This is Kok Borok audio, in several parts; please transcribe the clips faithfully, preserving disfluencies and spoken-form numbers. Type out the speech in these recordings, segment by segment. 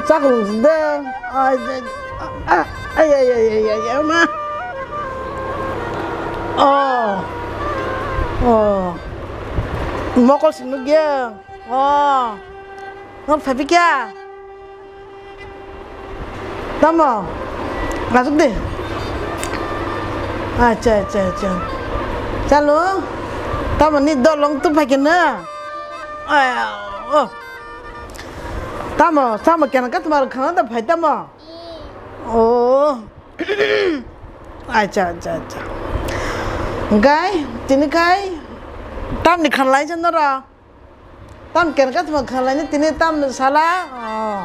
Chakulung sinde. Ai, ai, ai, ai, ai, ai, ai, ma. Oh. Oh. Mokol sing nukya. Oh. Nok phaipikya. Tamo? Asuk de. Acha, acha, acha. Chalo. Tamo ni dolong tu phaikya na? Ay, oh. Tamo, tamo kena ka tumar khana da phai tamo? Oh. Acha, acha, acha. Gai, tini kai. Tamni khanlai chan nora. Tam ker ka tuma khalai ni tini tam sala. Oh.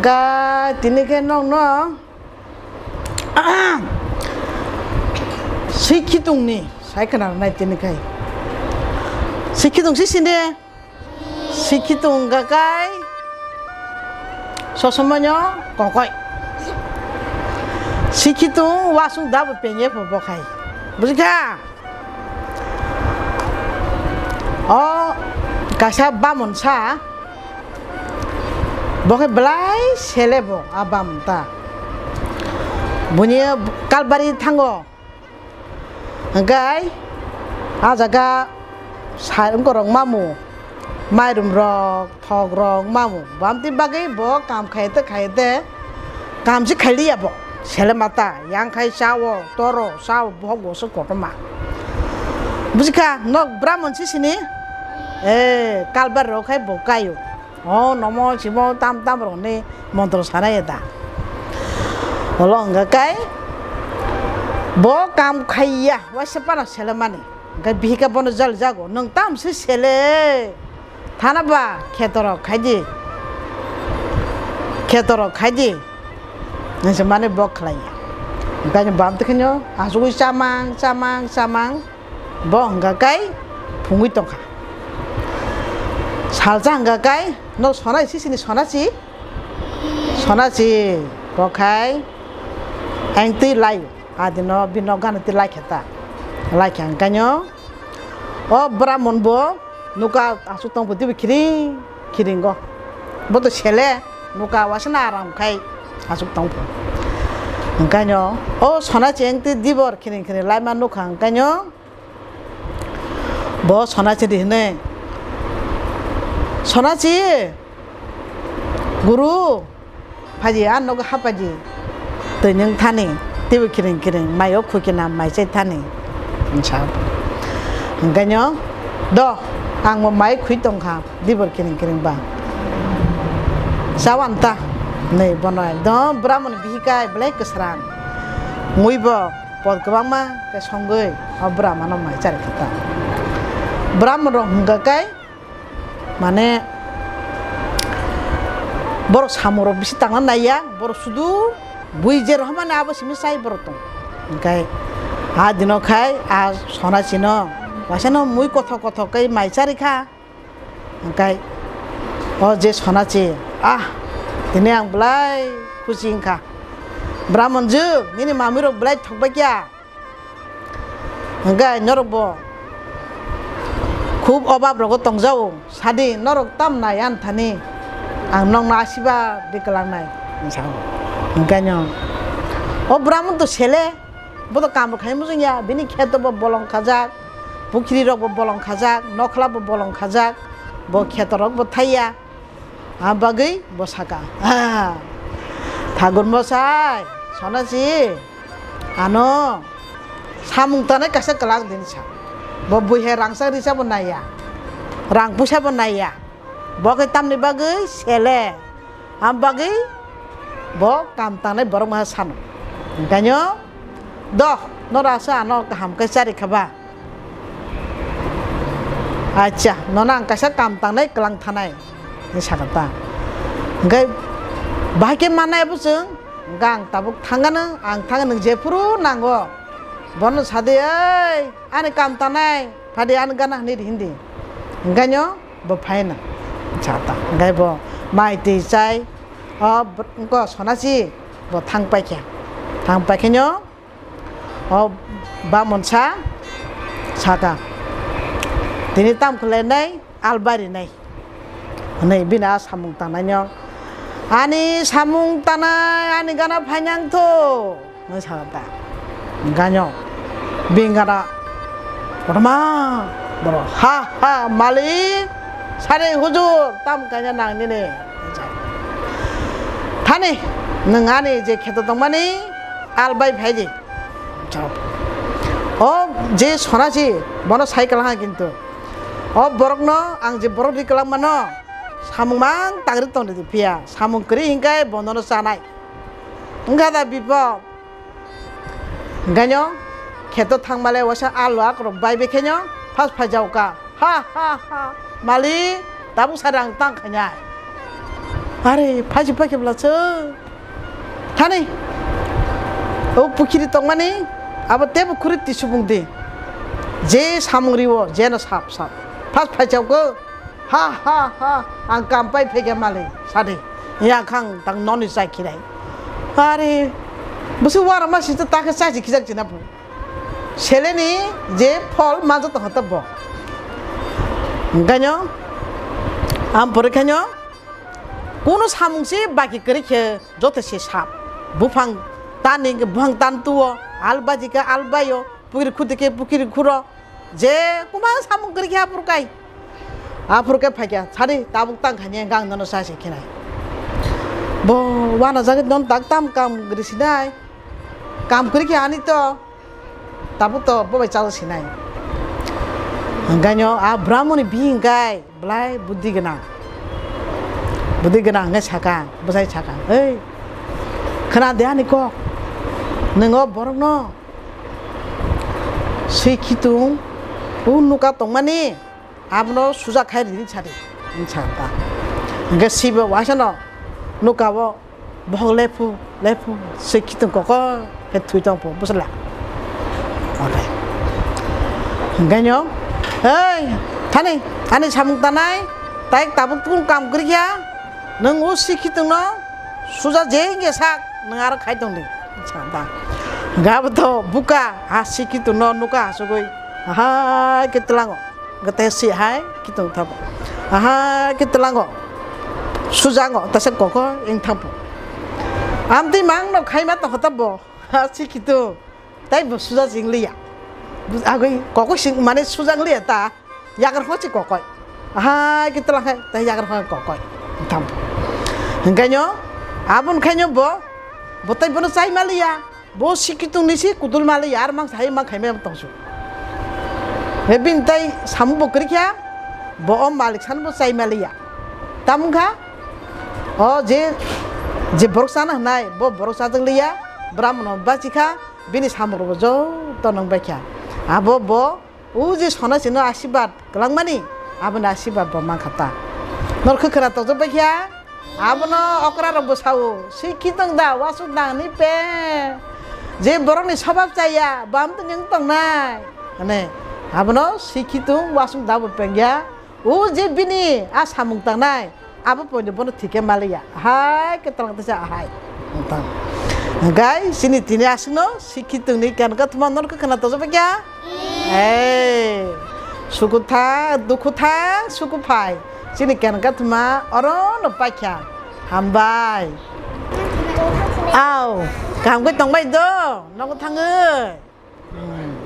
Ga tini ke nong no. Sikhitung ni sai kana nai tini kai. Sikhitung si sinde. Sikhitung ga kai. Sosomanyo kokoi. Sikhitung wasung dabu penye pho bokhai. Bujikha? O kaisa bamun sa, bo khe belai sele bo a bamun ta. Buni kalbari thango. Hwnkhe a jaga sai wngkorok mamu, mairum rok, thok rok mamu. Bamtwi bagwi bo kam khaite khaite kam se khailiya bo. Sele mata yang khai chao, toro chao, bohok bo se kotorma. Bujikha, nok Brahmon si sini? Eh, kalbar rok khai bo kaio. O nomo simo tam tam rok ni montro sanai da. Olo wngkha kai bo kam khaiya, waisa pana sele mani. Hwnkhe bihika bono jali jago, "Nwng tam se sele? Thana ba khetorok khaidi, khetorok khaidi," hinwi se mani bo khlaiya. Hwnkhe bam twi khenyo achugwi chamang, chamang, chamang, bo hwnkha kai phungwi tongkha. Salsa hwnkha kai no sonai sisini sonachi, sonachi bo khai engtwi lai. Adino bini nok gana twi laikha ta. Laikha hwnkhe no o Brahmon bo nukha aswk tongbo teibo khiring khiringo. Bo to sele nukha wasana aram khai aswk tongbo. Hwnkhe no o sonachi engtwi dibor khiring khiring laima nukha hwnkhe no bo sonachi ri hwnwi, "Sonachi, guru, phaidi, a nogo haphaidi, twi nwng thani, teibo khiring khiring, maio khuikhe na mai chai thani," hinsa. Hwnkhe no, "Do, ang bo mai khui tongkha, dibor khiring khiring ba. Chawan ta," hinwi bono ekdom Brahmon bihika belai kwsrang. Mui bo pot kwbangma khe songwi o Brahmano mai charikha ta. Brahmon rok hwnkha khe, mane, borok samung rok bisi tangna naiya, borok sudu bui je rohormani abo simi chai borok tong. Hwnkhe a dino khai a sonachino waisano mui kothok kothok khe mai charikha. Hwnkhe o je sonachi, ah, tini ang belai khusi wngkha. Brahmon ju, nini mamui rok belai thokbai kya. Hwnkhe norok bo khub obab rogo tongjao. Sadi norok tam nai ani thani, ang nokno asiba di kwlangnai, hinsa. Hwnkhe no o Brahmon to sele, bo to kam rok khai muchung ya, bini kheto bo bolong khajak, pukhri rok bo bolong khajak, nokhla bo bolong khajak, bo kheto rok bo thaiya. Am bagwi bo saka, "Ah, Thakur Mosai, Sonachi, ano samung tanai kaisa kwlak din," sa. Bo bui hai rangchak risa bo naiya, rang puisa bo naiya. Bo khe tamni bagwi sele, am bagwi bo kam tangnai borok maha sano. Hwnkhe no, "Do, nora sa ano kaham khe chari khaba." Acha, nono ang kaisa kam tangnai kwlang thanai, hinwi sakha ta. Hwnkhe bahai khe mannai abo chwng, hwnkhe ang tabuk thangano, ang thangano, nwng jephuru nango, bono sadi, "Ei, ani kam tangnai, phadi ani gana," hinwi hindi. Hwnkhe no bo phaina, sakha ta. Hwnkhe bo mai twi chai, o, wngkha Sonachi, bo thang paikha. Thang paikhe no, o bamonsa saka, "Tini tam khlainai, albarinai," hwnwi bini a samung tangnaino Ani samung tanai, ani gana phainang tho. Hwnwi sa ta. Ganyo. Bini gana. Kotorma. Borok. Ha, ha, malik. Sari hujur. Tam kanya nang nini. Thani. Nwng ani je kheto tongmani. Al bai phaidi. O je sonasi. Bono sai kala kintu. O borokno ang je borok ri kwlangmano, samung mang tangri tongdi phiya, samung kwrwi hinkhe bonono chanai. Wngkha da bipo? Hingkhaino kheto thangmale waisa alu akorok bai bekhaino phas phaijaokha. Ha, ha, ha. Mali, tabuk sari ang tang khainai. Are, phaji paikhe bwlacho. Thani. O pukhiri tongmani, abo tebo khuri tisubung di. Je samung riwo, jeno sap sap. Phas phaichao ko. Ha, ha, ha. Ang kam pai phege mali. Sadi. Ya khang tang noni chai khirai. Are. Busi wara ma sita ta khe chai khijak jina bu. Seleni je phol manjo to hota bo. Ganyo. Am pore khanyo. Kuno samung se baki kwrwi khe joto se sap. Buphang tan ni buphang tan tuo, al baji khe al baio, pukiri khuti khe pukiri khuro. Je kuma samung kwrwi khe aphuru kai. Aphuru khe phaikha, sadi tabuk tang khani gang nono sa se khinai. Bo wana jagit non tak tam kam gri sinai. Kam kwrwi khe ani to. Tabuk to bo bai chajak sinai. Hingkaino a Brahmoni bihing kai belai buddhi gwnang. Buddhi gwnang hingke saka, bwsai saka, "Hei, khna de ani kok. Nwng o borokno swi khitung o nuka tongmani, abono suja khai rini sadi," hing sa ta. Hingke sibo waisano nuka o Bohok lephu, lephu, se khitung kokoi khe thwi tong phu, bwswla. Oke. Hingkaino, "Hei, thani, ani samung tanai, tai tabuk tukun kam kwrwi kha, nwng o si khitungno suja je hingye sak, nwng aro khai tong di," sa ta. Hingke abo to buka, ha si khitungno nuka asugwi, hai khe twlango. Gate si hai kitung thabo. Aha, kitelango. Sujango, tase koko ing thabo. Amtwi mang no khaima to hota bo. Ha, si kitung. Tai bo suja jing liya. Agoi koko sing mane sujang liya ta. Yagar ho si kokoi. Aha, kitelang hai, tai yagar ho kokoi. Thabo. Hingkaino, abon khaino bo, bo tai bono chai ma liya. Bo si kitung ni si kudul maliya, ar mang sai mang khaimai tongsu. He bini tai samung bo kwrwi kha, bo o malik san bo chai maliya. Tamung kha, o je, je borok chana hwnai, bo borok chajak liya, Brahmano bachi kha, bini samung rok bo joto nang bai kha. Abo bo O je sonasino asirbat kwlangmani, aboni asirbat bo mankha ta. Nor khe khwna tojok bai kha, abono okra rok bo sao, "Sikhi tong da, wasuk da ni pe. Je borokni sobab chaya, bam tong yang tongnai." Hane, abono sikhi tong, wasuk da bo pengya. O je bini a samung tangnai, Abo poino bono thike maliya. Hai, ketalang tesa hai. Tang. Gai, sini tini aswkno, sikhi tongni kan ka thuma nor ka khana tojo pakya? Eh, suku tha, dukhu tha, suku phai. Sini kan ka thuma, oro no pakya. Hambai. Au, kaham khe tongbai do, nogo thangwi. Hmm.